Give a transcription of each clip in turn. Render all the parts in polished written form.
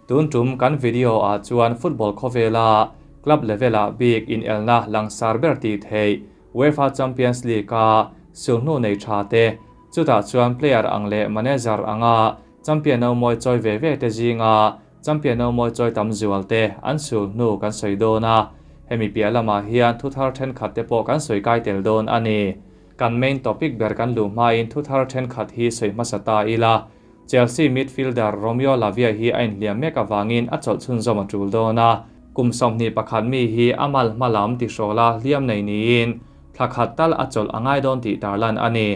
Tun tum kan video ah chuan football khawvela club level ah bik inelna langsar ber tih theih UEFA Champions League a sulhnu nei tha te, chutah chuan player ang leh manager anga champion no mawi chawi ve ve te zinga champion no mawi chawi tam zual te an sulhnu kan sawi dawn a. Hemi piah lamah hian thuthar thenkhat te pawh kan sawi kai tel dawn a ni. Kan main topic ber kan luh hmain thuthar thenkhat hi sawi hmasa ta ila. Chelsea midfielder Romeo Lavia hi a inhliam mek avangin a chawlh chhunzawm a tul dawn a, kum 21 mi hi a mal hma lam tihrawla hliam nei niin thla khat tal a chawlh a ngai dawn tih tarlan a ni.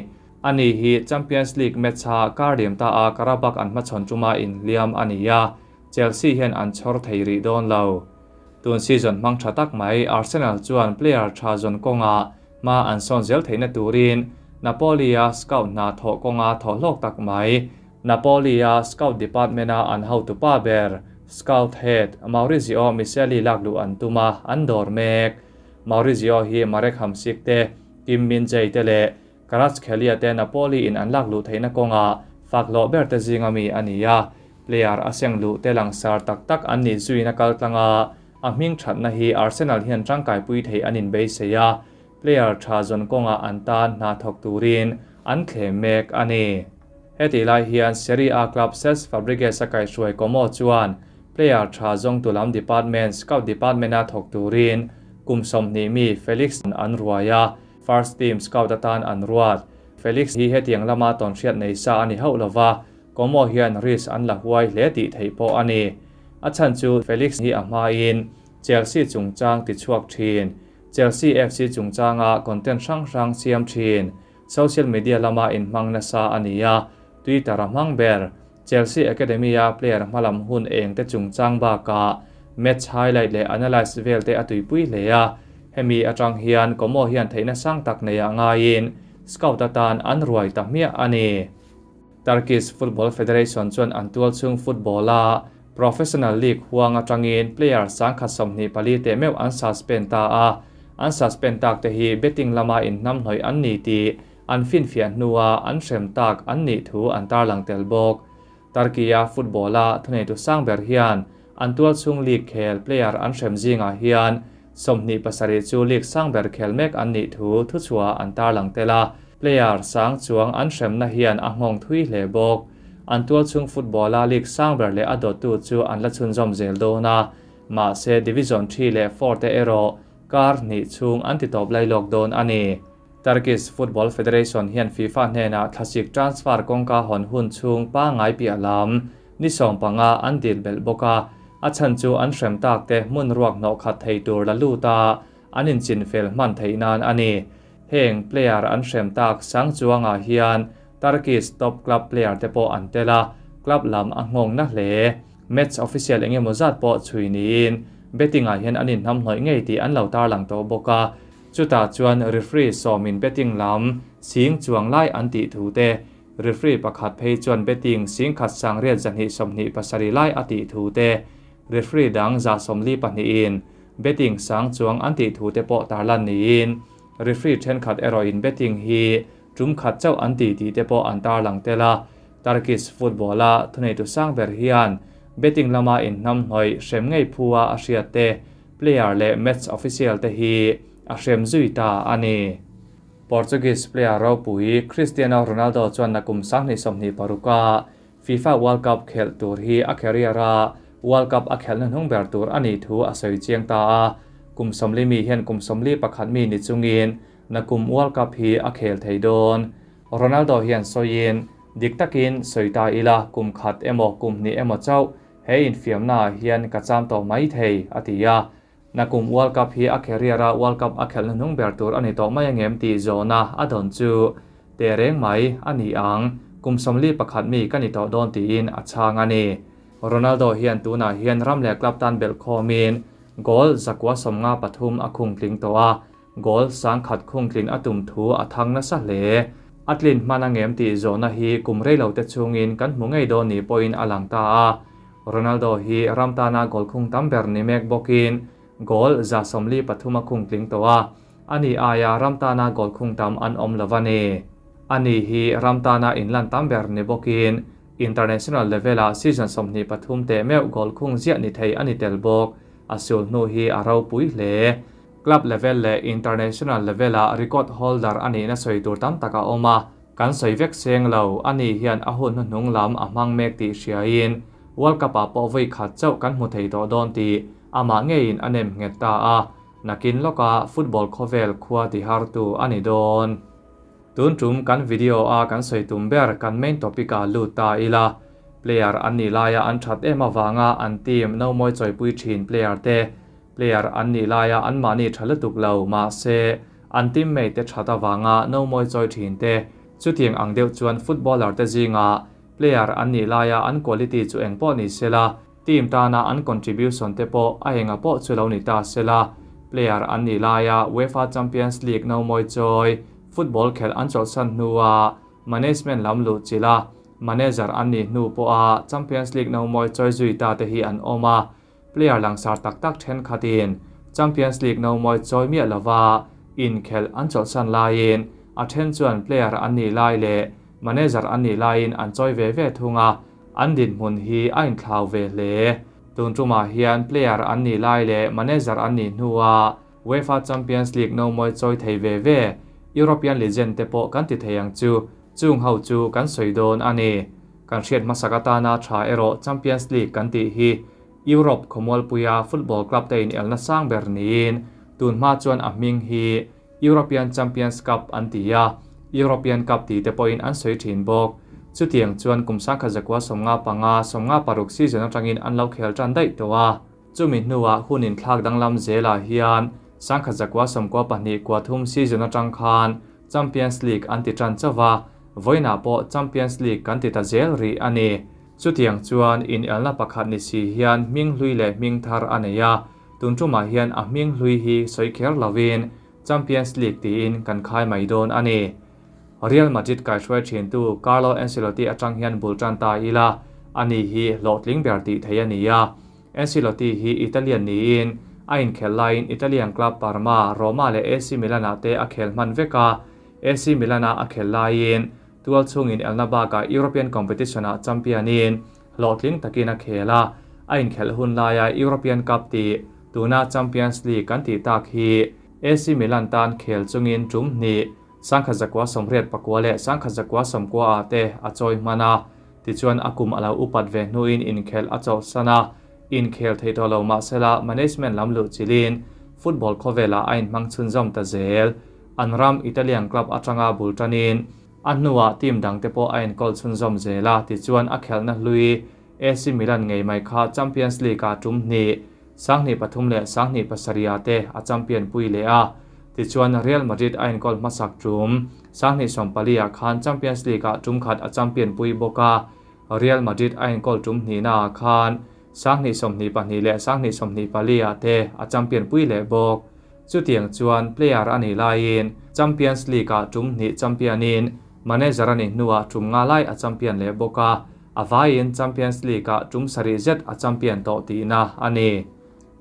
Ani hi Champions League match-a kar liam ta a Qarabag an hmachhawn tuma inhliam a ni a, Chelsea hian an chhawr thei rih dawn lo. Tun season hmang tha tak mai Arsenal chuan player tha zawn kawngah hma an sawn zel theihna turin Napoli-a scout hna thawh kawnga thawh hlawk tak mai. Napoli-a scout department-a an hotupa ber, scout head, Maurizio Miceli lak luh an tum a, an dawr mek. Maurizio hi Marek Hamsik te, Kim Min-jae te leh Kvaratskhelia te Napoli-in an lak luh theihna kawngah fak hlawh ber te zinga mi a ni a, player a seng luh te langsar tak tak an nih zuina kal tlanga a hming thatna hi Arsenal hian tangkaipui thei an inbeisei a, player tha zawn kawngah an tan hna thawk turin an thlem mek a ni. Hetih lai hian Serie A club Cesc Fabregas a kaihhruai Como chuan player tha zawngtu lam department scout department-a thawk turin kum 20 mi Felix an ruai a, first team scout atan an ruat. Felix hi hetiang lama tawnhriat nei sa a ni hauh lova, Como hian risk an la huai hle tih theih pawh a ni. A chhan chu Felix hi a hmain Chelsea chungchang ti chhuak thin. Chelsea FC chungchanga content hrang hrang siam thin. Social media lama inhmang nasa a ni a, Twitter a hmang ber. Chelsea Academy-a player hmalam hun eng te chungchang bakah match highlight leh analyse vel te a tuipui hle a. Hemi atang hian Como hian theihna sang tak nei ah ngaiin scout atan an ruai ta hmiah a ni. Turkish Football Federation chuan an tualchhung football-a Professional League huang atangin player 124 teh meuh an suspend ta a, an suspend tak te hi betting lama inhnamhnawih an ni tih an finfiah hnua an hrem tak an nih thu an tarlang tel bawk. Turkey-a football-a thuneitu sang ber hian an tualchhung league khel player an hrem zingah hian 27 chu league sang ber khel mek an nih thu thuchhuah an tarlang tel a, player sang chuang an hremna hian a nghawng thui hle bawk. An tualchhung football-a league sang ber leh a dawttu chu an la chhunzawm zel dawn a, mahse Division 3 leh 4 te erawh kar hnih chhung an ti tawp lai lawk dawn a ni. Turkish Football Federation hian FIFA hnenah thlasik transfer kawngka hawn hun chhung pangngai piah lam ni 15 an dil belh bawk a, a chhan chu an hrem tak te hmun ruak hnawh khat thei tur la lut a, an inchin fel hman theih nan a ni. Heng player an hrem tak sang chuangah hian Turkish top club player te pawh an tel a, club lam a nghawng na hle. Match official engemaw zat pawh chhui niin betting-ah hian an inhnamhnawih ngei tih an lo tarlang tawh bawk a. Chutah chuan referee sawmin betting lam sing chuang lai an tih thu te, referee pakhat phei chuan betting sing khat 827 lai a tih thu te, referee dang 142in betting sang chuang an tih thu te pawh tarlan niin referee thenkhat erawhin betting hi tum khat chauh an ti tih te pawh an tarlang tel a. Turkish football-a thuneitu sang ber hian betting lama inhnamhnawih hrem ngei phua a hriat te, player leh match official te hi a hrem zui ta a ni. Portuguese player ropui Cristiano Ronaldo chuan nakum 2026-a FIFA World Cup khelh tur hi a career-a World Cup a khelhna hnung ber tur a nih thu a sawi chiang ta a. Kum 40 mi hian kum 41 mi ni chungin nakum World Cup hi a khel thei dawn. Ronaldo hian sawiin dik takin sawi ta ila kum khat emaw kum hnih emaw chauh he infiamna ah hian ka cham tawh mai thei a ti a. Nakum World Cup hi a career-a World Cup a khelhna hnung ber tur a ni tawh mai angem tih zawhna a dawn chu te reng mai a ni ang, kum 41 mi ka ni tawh dawn tiin a chhang a ni. Ronaldo hian tunah hian ram leh club tan belh khawmin goal 953 a khung tling tawh a, goal 1000 khung tlin a tum thu a thang nasa hle. A tlin hman angem tih zawhna hi kum reilo te chungin kan hmu ngei dawn ni pawhin a lang ta a. Ronaldo hi ram tana goal khung tam ber ni mek bawkin goal 143 a khung tling tawh a, ani aia ram tana goal khung tam an awm lo a ni. Ani hi ram tana inlan tam ber ni bawkin International level-ah season 23 teh meuh goal khung ziah ni thei a ni tel bawk. A sul hnu hi a ropui hle. Club level leh international level-ah record holder a nihna sawi tur tam tak a awm a, kan sawi vek seng lo. Ani hian a hun hnuhnung lam a hmang mek tih hriain World Cup-ah pawh vawi khat chauh kan hmu thei tawh dawn tih amah ngeiin a nem nghet ta a, nakin lawka football khawvel khua tihartu a ni dawn. Tun tum kan video a kan sawi tum ber kan main topic ah lut ta ila. Player an nih laia an that em avanga an team no mawi chawipui thin player te, player an nih laia an mahni tha lutuk lo mahse an teammate te that avanga no mawi chawi thin te, chutiang ang deuh chuan footballer te zinga player an nih laia an quality chu eng pawh ni sela, team tana an contribution te pawh a enga pawh chu lo ni ta sela, player an nih laia UEFA Champions League no mawi chawi football khelh an chawlhsan hnua management lam luh chilh a, manager an nih hnu pawha Champions League no mawi chawi zui ta te hi an awm a, player langsar tak tak thenkhatin Champions League no mawi chawi miah lova inkhelh an chawlhsan laiin a then chuan player an nih lai leh manager an nih laiin an chawi ve ve thung a, an dinhmun hi a inthlau ve hle. Tun tumah hian player an nih lai leh manager an nih hnua UEFA Champions League no mawi chawi thei ve ve European legend te pawh kan ti thei ang chu, chung ho chu kan sawi dawn a ni. Kan hriat hmasak atana tha erawh Champions League kan tih hi Europe khawmualpuia football club te inelna sang ber niin tun hma chuan a hming hi European Champions Cup an ti a, European Cup tih te pawhin an sawi thin bawk. Chutiang chuan kum 1995, 56 season atangin an lo khel tan daih tawh a. Chumi hnuah hun inthlak danglam zelah hian 1992, 3 season atang khan Champions League an ti tan chauh va, vawiinah pawh Champions League kan ti ta zel rih a ni. Chutiang chuan inelna pakhat ni si hian hming hlui leh hming thar a nei a, tun tumah hian a hming hlui hi sawi kher lovin Champions League tiin kan khai mai dawn a ni. Real Madrid kaihruai thintu Carlo Ancelotti atang hian bul tan ta ila, ani hi hlawhtling ber tih thei a ni a. Ancelotti hi Italian niin a inkhelh laiin Italian club Parma, Roma leh AC Milan-ah te a khel hman vek a. AC Milan-a a khelh laiin tual chungin elna bakah European competition-ah champion-in hlawhtling takin a khel a, a inkhelh hun laia European Cup tih, tuna Champions League kan tih tak hi AC Milan tan khel chungin tum hnih, 1989 leh 1990 ah te a chawi hman a. Tichuan a kum a lo upat ve hnuin inkhelh a chawlhsan a, inkhel thei tawh lo mahsela management lam luh chilhin football khawvelah a inhmang chhunzawm ta zel. An ram Italian club atanga bul tanin a hnuah team dangte pawh a enkawl chhunzawm zel a, tichuan a khelhna hlui AC Milan ngei mai kha Champions League-ah tum hnih, 2003 leh 2007 ah te a champion pui leh a. Tichuan Real Madrid a enkawl hmasak tum, 2014 ah khan Champions League-ah tum khat a champion pui bawk a. Real Madrid a enkawl tum hnihnaah khan 2022 leh 2024 ah te a champion pui leh bawk. Chutiang chuan player a nih laiin Champions League-ah tum hnih champion-in manager a nih hnuah tum nga lai a champion leh bawk a, a vaiin Champions League-ah tum sarih zet a champion tawh tihna a ni.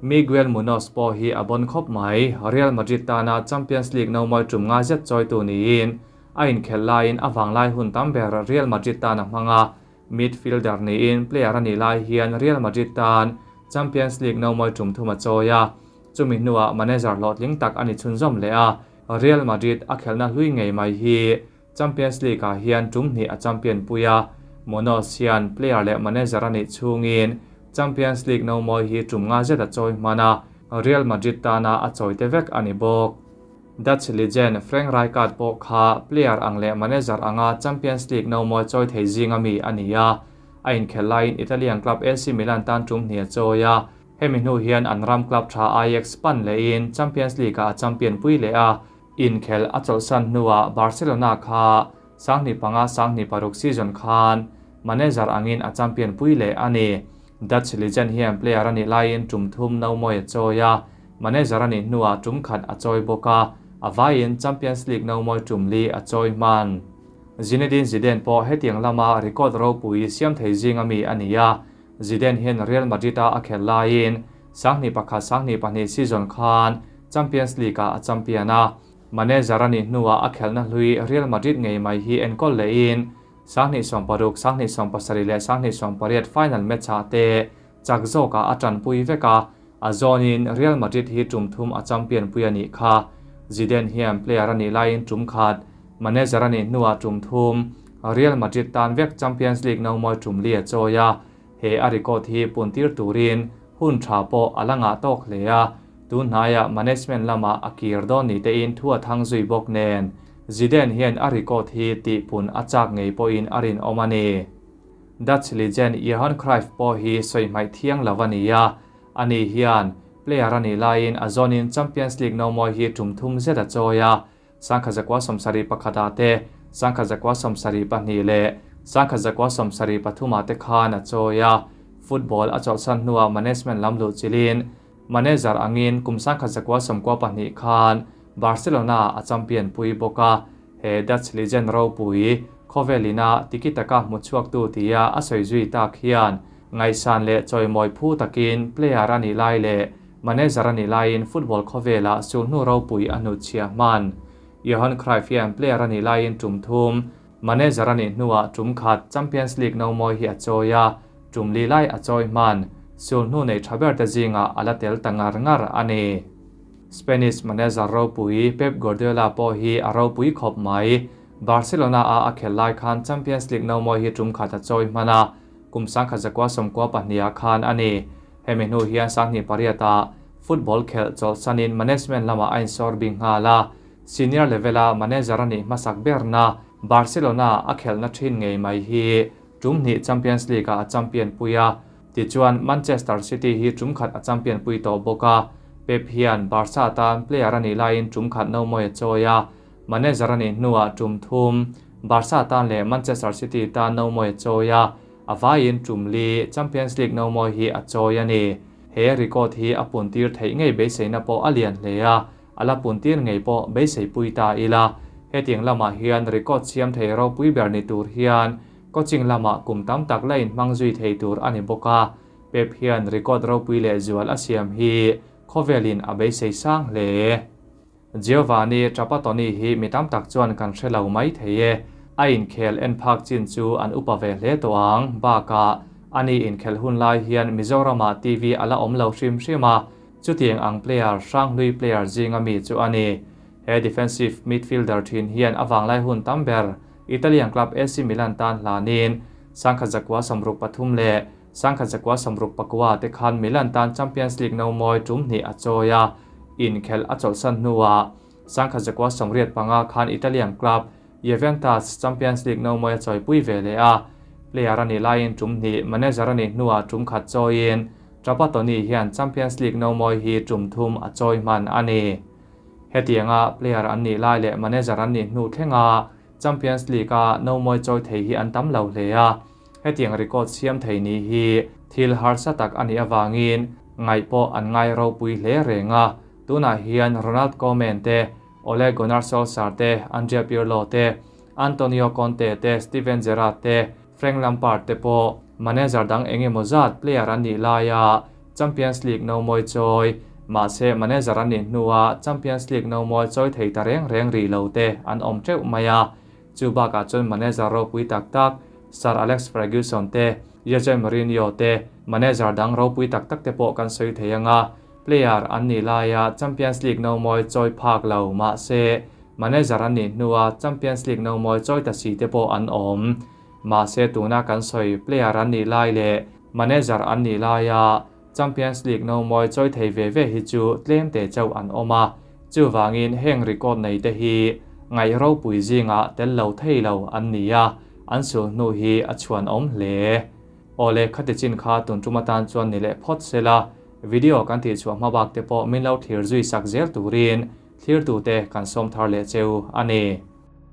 Miguel Munoz pawh hi a bon khawp mai, Real Madrid tana Champions League no mawi tum nga zet chawitu niin a inkhelh laiin a vanglai hun tam ber Real Madrid tan a hmang a, midfielder niin player a nih lai hian Real Madrid tan Champions League no mawi tum thum a chawi a, chumi hnuah manager hlawhtling tak a ni chhunzawm leh a, Real Madrid a khelhna hlui ngei mai hi Champions League-ah hian tum hnih a champion pui a, Munoz hian player leh manager a nih chhungin Champions League no mawi hi tum nga zet a chawi hman a, Real Madrid tana a chawi te vek a ni bawk. Dutch legend Frank Rijkaard pawh kha player ang leh manager anga Champions League no mawi chawi thei zinga mi a ni a, a inkhelh laiin Italian club AC Milan tan tum hnih a chawi a, hemi hnu hian an ram club tha Ajax pan lehin Champions League-ah a champion pui leh a, inkhelh a chawlhsan hnuah Barcelona kha 2005 2006 season khan manager angin a champion pui leh a ni. Dutch legend hian player a nih laiin tum thum no mawi a chawi a, manager a nih hnuah tum khat a chawi bawk a, a vaiin Champions League no mawi tum li a chawi hman. Zinedine Zidane pawh hetiang lama record ropui siam thei zinga mi a ni a, Zidane hian Real Madrid-a a khelh laiin 2001 2002 season khan Champions League-ah a champion a, manager a nih hnuah a khelhna hlui Real Madrid ngei mai hi enkawl lehin 2060, 2070 leh 2078 final match-ah te chak zawkah a tanpui vek a, a zawnin Real Madrid hi tum thum a champion pui a nih kha. Zidane hian player a nih laiin tum khat, manager a nih hnuah tum thum, Real Madrid tan vek Champions League no mawi tum li a chawi a, he a record hi puntir turin hun tha pawh a la ngah tawk hle a, tun hnaiah management lamah a kir dawn ni tein thu a thang zui bawk nen, Zidane hian a record hi tihpun a chak ngei pawhin a rinawm a ni. Dutch legend Johan Cruyff pawh hi sawi hmaih thiang lo a ni a, ani hian player a nih laiin a zawnin Champions League no mawi hi tum thum zet a chawi a, 1971 ah te, 1972 leh 1973 ah te khan a chawi a. Football a chawlhsan hnuah management lam luh chilhin manager angin kum 1992 khan Barcelona a champion pui bawk a. He Dutch legend ropui, khawvelina tiki taka hmu chhuaktu tia a sawi zui tak hian ngaihsan leh chawimawi phu takin player a nih lai leh manager a nih laiin football khawvelah sulhnu ropui a hnutchhiah hman. Johan Cruyff hian player a nih laiin tum thum, manager a nih hnuah tum khat Champions League no mawi hi a chawi a, tum li lai a chawi hman. Sulhnu nei tha ber te zingah a la tel ta ngar ngar a ni. Spanish manager ropui Pep Guardiola pawh hi a ropui khawp mai. Barcelona a a khel lai khan Champions League no mawi hi tum khat a chawi hman a, kum 1992 ah khan a ni. Hemi hnu hian 2008 ah football khelh chawlhsanin management lamah a insawr bik nghal a, senior level a manager a nih hmasak berna Barcelona a khelhna thin ngei mai hi tum hnih Champions League ah a champion pui a, tichuan Manchester City hi tum khat a champion pui tawh bawk a, Pep hian Barca tan player a nih laiin tum khat no mawi a chawi a, manager a nih hnuah tum thum Barca tan leh Manchester City tan no mawi a chawi a, a vaiin tum li Champions League no mawi hi a chawi a ni. He record hi a puntir theih ngei beiseina pawh a lian hle a, a la puntir ngei pawh beisei pui ta ila. Hetiang lamah hian record siam thei ropui ber ni tur hian coaching lamah kum tam tak la inhmang zui thei tur a ni bawk a, Pep hian record ropui leh zual a siam hi khawvelin a beisei sang hle. Giovanni Trapattoni hi mi tam tak chuan kan hre lo mai thei e. A inkhel en phak chin chu an upa ve hle tawh ang. Bakah, ani inkhel hun lai hian Mizoramah TV a la awm lo hrim hrim a, chutiang ang player hranghlui player zinga mi chu a ni. He defensive midfielder thin hian a vanglai hun tam ber Italian club AC Milan tan hlanin 1963 leh 1969 te khan Milan tan Champions League no mawi tum hnih a chawi a, inkhelh a chawlhsan hnuah 1985 khan Italian club Juventus Champions League no mawi a chawipui ve leh a, player a nih laiin tum hnih, manager a nih hnuah tum khat chawiin Trapattoni hian Champions League no mawi hi tum thum a chawi hman a ni. Hetianga player an nih lai leh manager an nih hnu thlenga Champions League-a no mawi chawi thei hi an tam lo hle a, hetiang record siam thei ni hi thil harsa tak a nih avangin ngaih pawh an ngai ropui hle reng a. Tunah hian Ronald Koeman te, Ole Gunnar Solskjaer te, Andrea Pirlo te, Antonio Conte te, Steven Gerrard te, Frank Lampard te pawh manager dang eng emaw zat player an nih laia Champions League no mawi chawi, mahse manager an nih hnua Champions League no mawi chawi thei ta reng reng rih lo te an awm teuh mai a. Chu bakah chuan manager ropui tak tak Sir Alex Ferguson te, Jose Mourinho te, manager dang ropui tak tak te pawh kan sawi thei ang a, player an nih laia Champions League no mawi chawi phak lo mahse manager an nih hnua Champions League no mawi chawi ta si te pawh an awm. Mahse tuna kan sawi player an nih lai leh manager an nih laia Champions League no mawi chawi thei ve ve hi chu tlem te chauh an awm a, chuvangin heng record nei te hi ngaih ropui zingah tel lo thei lo an ni a, an sul hnu hi a chhuan awm hle. Awle khati chin kha tun tum atan chuan ni leh phawt sela, video kan tih chhuah hma bak te pawh min lo thlir zui sak zel turin thlirtute kan sawm thar leh cheu a ni.